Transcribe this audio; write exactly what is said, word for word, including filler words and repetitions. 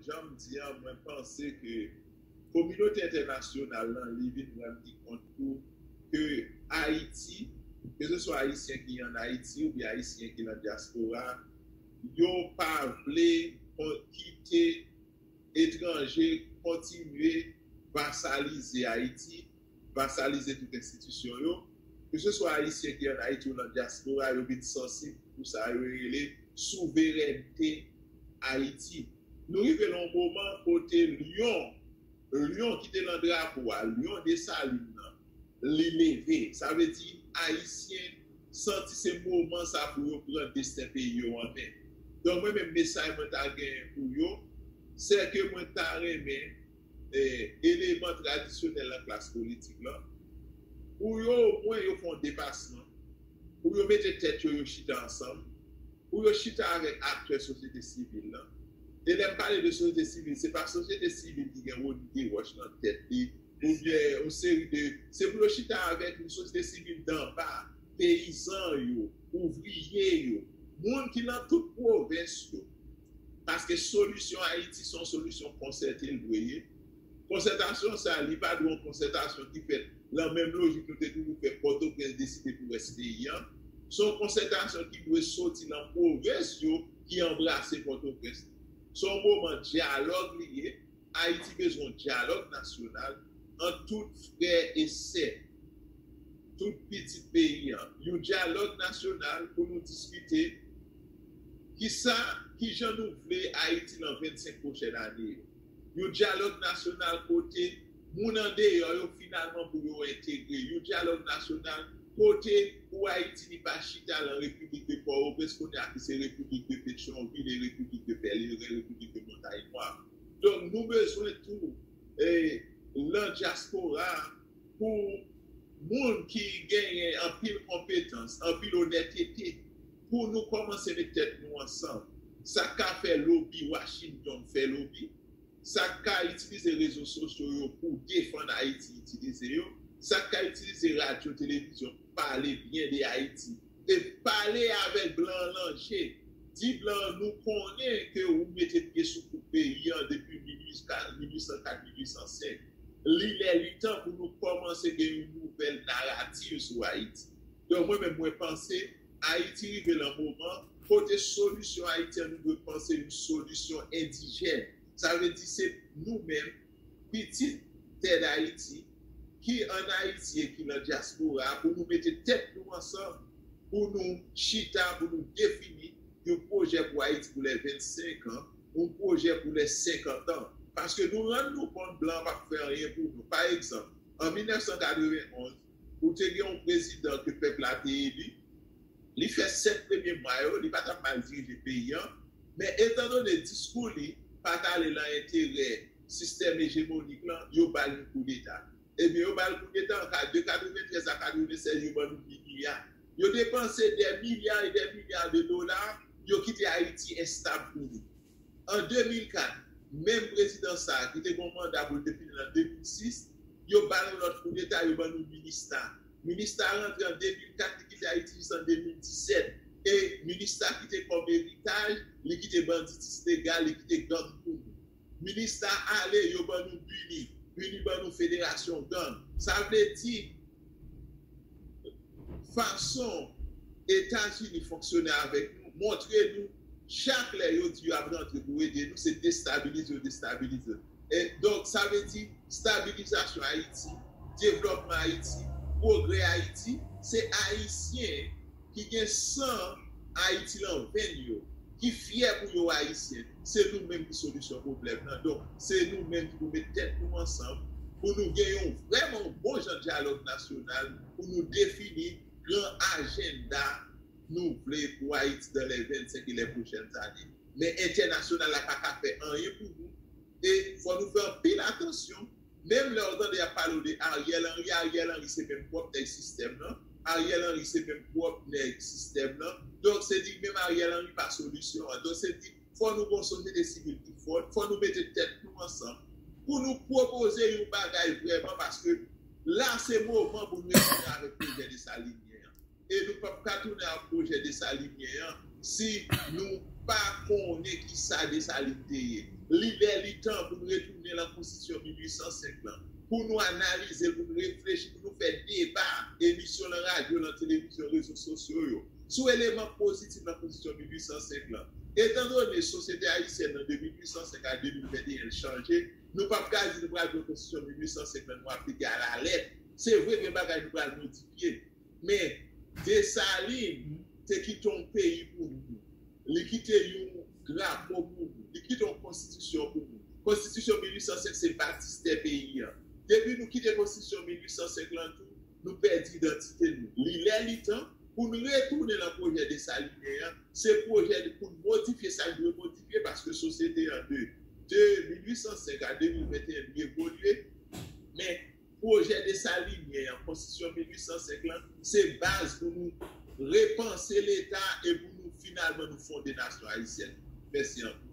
jan m di an, mwen panse ke kominote entènasyonal lan, li vin rann li kont tou ke Ayiti, ke se swa Ayisyen ki ann Ayiti oubyen Ayisyen ki nan dyaspora, yo pa vle kite etranje kontinye vasalize Ayiti, vasalize tout enstitisyon yo. Ke se swa Ayisyen ki ann Ayiti ou nan dyaspora, yo vin sansib pou sa yo rele souverènte Ayiti. Nou rive nan yon moman kote lyon, lyon ki te nan drapo a, lyon Desalin nan, li leve. Sa vle di, Ayisyen santi se moman sa pou yo pran desten peyi yo an men. Donk, mwen menm, mesaj mwen ta genyen pou yo, se ke mwen ta renmen eh, eleman tradisyonèl nan klas politik lan, pou yo omwen yo fè yon depasman, pou yo mete tèt yo, yo chita ansanm, pou yo chita avèk aktè sosyete sivil lan. E lè m pale de sosyete sivil, se pa sosyete sivil ki gen Rony Desroches nan tèt li, oubyen yon seri de, se pou yo chita avèk yon sosyete sivil danba, peyizan yo, ouvriye yo, moun ki nan tout pwovens yo. Paske solisyon Ayiti se yon solisyon konsète l dwe ye. Konsètasyon sa, li pa dwe yon konsètasyon ki fèt lan menm lojik nou te toujou fè Pòtoprens deside pou rès peyi an. Se yon konsètasyon ki dwe soti lan pwovens yo ki anbrase Pòtoprens. Se yon moman dyalòg li ye. Ayiti bezwen yon dyalòg nasyonal ant tout frè e sè, tout pitit peyi an. Yon dyalòg nasyonal pou nou diskite kisa, kijan nou vle Ayiti lan vennsenk pwochèn ane yo. Yon dyalòg nasyonal kote moun andeyò yo finalman pou yo entegre. Yon dyalòg nasyonal kote pou Ayiti li pa chita lan Repiblik de Pòtoprens, kounye a ki se Repiblik de Petyonvil e Repiblik de Pèleren, Repiblik de Montay Nwa. Donk, nou bezwen tou, eh, lan dyaspora pou moun ki genyen anpil konpetans, anpil onètete, pou nou kòmanse met tèt nou ansanm. Sa k ka fè lobi Washington fè lobi, sa k ka itilize rezo sosyo yo pou defann Ayiti itilize yo, sa k ka itilize radyo, televizyon pou pale byen de Ayiti, e pale avèk blan an lan je. Di blan an, nou konnen ke ou mete pye sou kou peyi an depi mil uit san kat, mil uit san senk. Li lè, li tan pou nou kòmanse gen yon nouvèl narativ sou Ayiti. Donk, mwen menm, mwen panse Ayiti rive lan moman kote solisyon Ayiti an, nou dwe panse yon solisyon endijèn. Sa vle di se nou menm, pitit tè Dayiti, ki ann Ayiti e ki nan dyaspora, pou nou mete tèt nou ansanm, pou nou chita, pou nou defini yon pwojè pou Ayiti pou lè vennsenk an, yon pwojè pou lè senkant an. Paske nou rann nou kont blan p ap fè anyen pou nou. Pa egzanp, an mil nèf san katrevenn onz, ou te gen yon prezidan ke pèp la te eli, li fè sèt premye mwa yo, li pa t ap mal dirije peyi an, men etandone diskou li pa t ale lan enterè sistèm ejemonik lan, yo ba l yon koudeta. Ebyen, yo ba l koudeta an ka, de katreventrèz a katrevennsèz, yo ban nou BINUH. Yo depanse dè milya e dè milya de dola, yo kite Ayiti enstab pou nou. An de mil kat, menm prezidan sa a, ki te gen yon manda pou l te fini an de mil sis, yo ba l yon lòt koudeta, yo ban nou MINUSTAH. MINUSTAH rantre an de mil kat, li kite Ayiti jis an de mil disèt. E MINUSTAH kite kòm eritaj, li kite banditis legal, li kite gang pou nou. MINUSTAH ale, yo ban nou BINUH. BINUH ban nou federasyon gang. Sa vle di, fason Etazini fonksyone avèk nou, montre nou, chak lè yo di yo ap rantre pou ede nou, se destabilize yo destabilize. E, donk, sa vle di, stabilizasyon Ayiti, devlòpman Ayiti, pwogrè Ayiti, se Ayisyen ki gen san Ayiti lan venn yo, ki fyè pou yo Ayisyen, se nou menm ki solisyon pwoblèm nan. Donk, se nou menm ki pou met tèt nou ansanm pou nou gen yon vrèman yon bon jan dyalòg nasyonal pou nou defini gran ajanda nou vle pou Ayiti dans les vingt-cinq et les prochaines années. Men entènasyonal la pa ka fè anyen pou nou. E fò nou fè anpil atansyon. Menm lè w tande y ap pale w de Ariel Henry, Ariel Henry se menm pwòp nèg sistèm nan. Ariel Henry se menm pwòp nèg sistèm nan. Donk, se di menm Ariel Henry pa solisyon an. Donk, se di fò nou gen yon sosyete sivil ki fò, fò nou mete tèt nou ansanm pou nou pwopoze yon bagay vrèman, paske la se moman pou nou retounen avèk pwojè Desalinyen an. E nou p ap ka tounen ak pwojè Desalinyen an si nou pa konnen kisa Desalin te ye. Li lè li tan pou n retounen lan konstitisyon mil uit san senk lan, pou nou analize l, pou nou reflechi, pou nou fè deba, emisyon lan radyo, lan televizyon, rezo sosyo yo, sou eleman pozitif lan konstitisyon mil uit san senk lan. Etandone sosyete ayisyèn nan de mil uit san senk a de mil venteyen chanje, nou p ap ka di nou pral pran konstitisyon mil uit san senk lan, nou aplike alalèt. Se vre, gen bagay nou pral modifye. Men Desalin te kite yon peyi pou nou. Li kite yon drapo pou nou. Li kite yon konstitisyon pou nou. Konstitisyon mil uit san senk se batistè peyi an. Depi nou kite konstitisyon mil uit san senk lan tou, nou pèdi idantite nou. Li lè li tan pou nou retounen lan pwojè desalinyen an. Se pwojè pou n modifye sa k dwe modifye, paske sosyete an de, de mil uit san senk a de mil venteyen li evolye. Men pwojè desalinyen an, konstitisyon mil uit san senk lan, se baz pou nou repanse Leta e pou nou finalman nou fonde nasyon ayisyèn. Mèsi anpil.